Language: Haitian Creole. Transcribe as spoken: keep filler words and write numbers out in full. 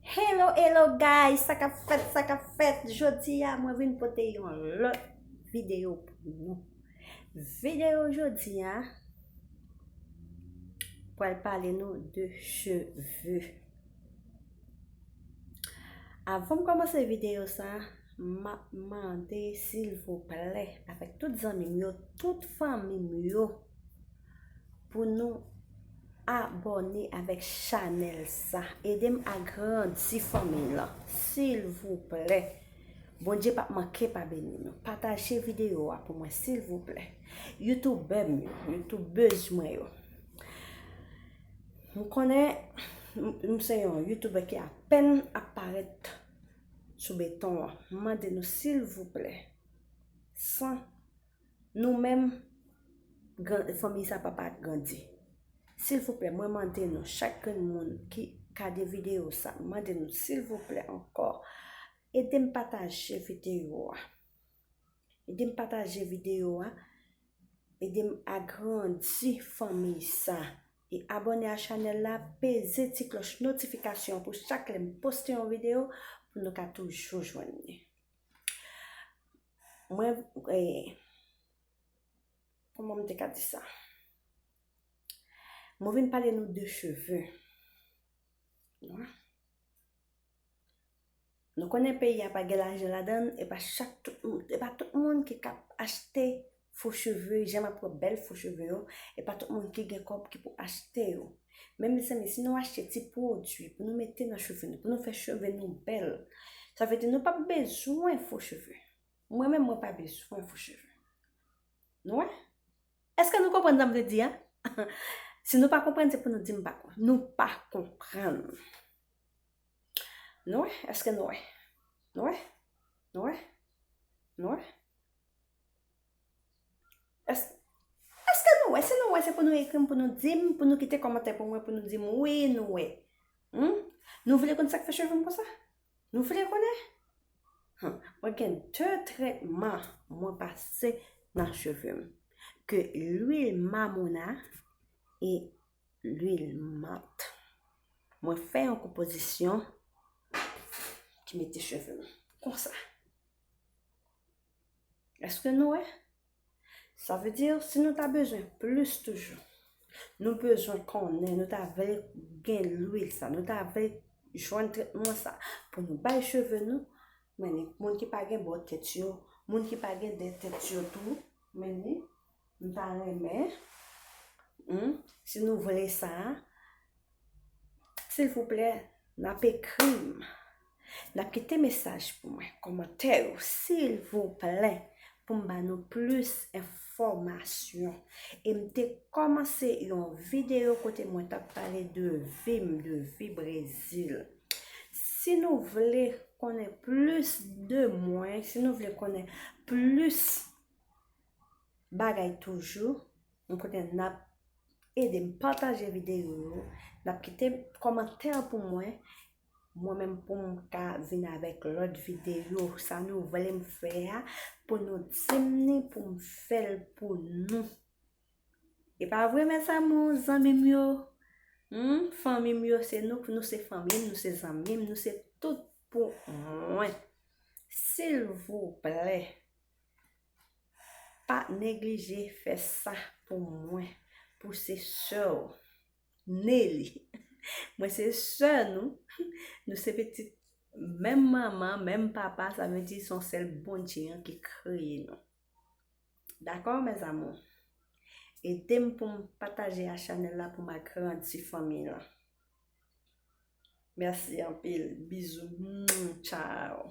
Hello, hello guys, sa k ap fèt, sa k ap fèt? Jodi a mwen vin pote yon lòt videyo pou nou. Videyo jodi a pral pale nou de cheve. Avan m kòmanse videyo sa, m ap mande silvouplè avèk tout zanmi m yo, tout fanmi m yo, pou nou abòne avèk chanèl sa. Ede m agrandi fanmi lan, silvouplè. Bondye p ap manke pa beni nou. Pataje videyo a pou mwen, silvouplè. Youtubè m yo, youtubèz mwen yo. M konnen m, m se yon youtubè ki apèn ap parèt sou beton an. M mande nou, silvouplè, san nou menm, gran, fanmi sa p ap grandi. Silvouplè, mwen mande nou, chak grenn moun ki gade videyo sa, m mande nou, silvouplè, ankò, ede m pataje videyo a. Ede m pataje videyo a. Ede m agrandi fanmi sa. E abòne a chanèl la, peze ti klòch notifikasyon pou chak lè m poste yon videyo, pou nou ka toujou jwenn li. Mwen, eh, kòman m te ka di sa? Mwen vin pale nou de cheve. Wi. Nou konnen peyi a pa gen lajan ladan l, e pa chak tout moun, e pa tout moun ki kab achte fo cheve, jan m ap wè bèl fo cheve yo, e pa tout moun ki gen kòb ki pou achte yo. Men mezanmi, si nou achte ti pwodui pou nou mete nan cheve nou, pou nou fè cheve nou bèl, sa vle di nou p ap bezwen fo cheve. Mwen menm, mwen pa bezwen fo cheve. Nou wè? Èske nou konprann sa m vle di a? Si nou pa konprann, se pou nou di m pa konprann. Nou pa konprann. Nou wè? Èske nou wè? Nou wè? Nou wè? Nou wè? Èske, èske nou wè? Si nou wè, se pou nou ekri m, pou nou di m, pou nou kite kòmantè pou mwen, pou nou di m wi, nou wè. Hmm? Nou vle konn sa k fè cheve m konsa? Nou vle konnen? Hmm. Mwen gen de tretman mwen pase nan cheve m. Ke lwil mamona e lwil mant. Mwen fè yon konpozisyon ki mete cheve m konsa. Èske nou wè? Sa vle di, si nou ta bezwen plis toujou, nou bezwen konnen, nou ta vle gen lwil sa, nou ta vle jwenn tretman sa pou nou bay cheve nou, men ni moun ki pa gen bò tèt yo, moun ki pa gen dè tèt yo tou, men ni, m ta renmen, hmm, si nou vle sa, silvouplè, n ap ekri m. N ap kite mesaj pou mwen, kòmantè yo, silvouplè, pou m ba nou plis enfòmasyon. E m te kòmanse yon videyo kote mwen t ap pale de vi m, de vi Brezil. Si nou vle konnen plis de mwen, si nou vle konnen plis bagay toujou, m konnen n ap ede m pataje videyo yo, n ap kite kòmantè pou mwen, mwen menm pou m ka vin avèk lòt videyo, sa nou vle m fè a, pou nou di m ni pou m fè l pou nou. E pa vre, mes amours, zanmi m yo? Hmm? Fanmi m yo, se nou, nou se fanmi m, nou se zanmi m, nou se tout pou mwen. Silvouplè, pa neglije fè sa pou mwen, pou se sè w, Nelly. Mwen se sè nou. Nou se pitit menm manman, menm papa, sa vle di se yon sèl Bondye an ki kreye nou. Dakò, mes amours? Ede m pou m pataje a chanèl la pou m agrandi fanmi lan. Mèsi anpil. Bizou. Mwen, tchaw.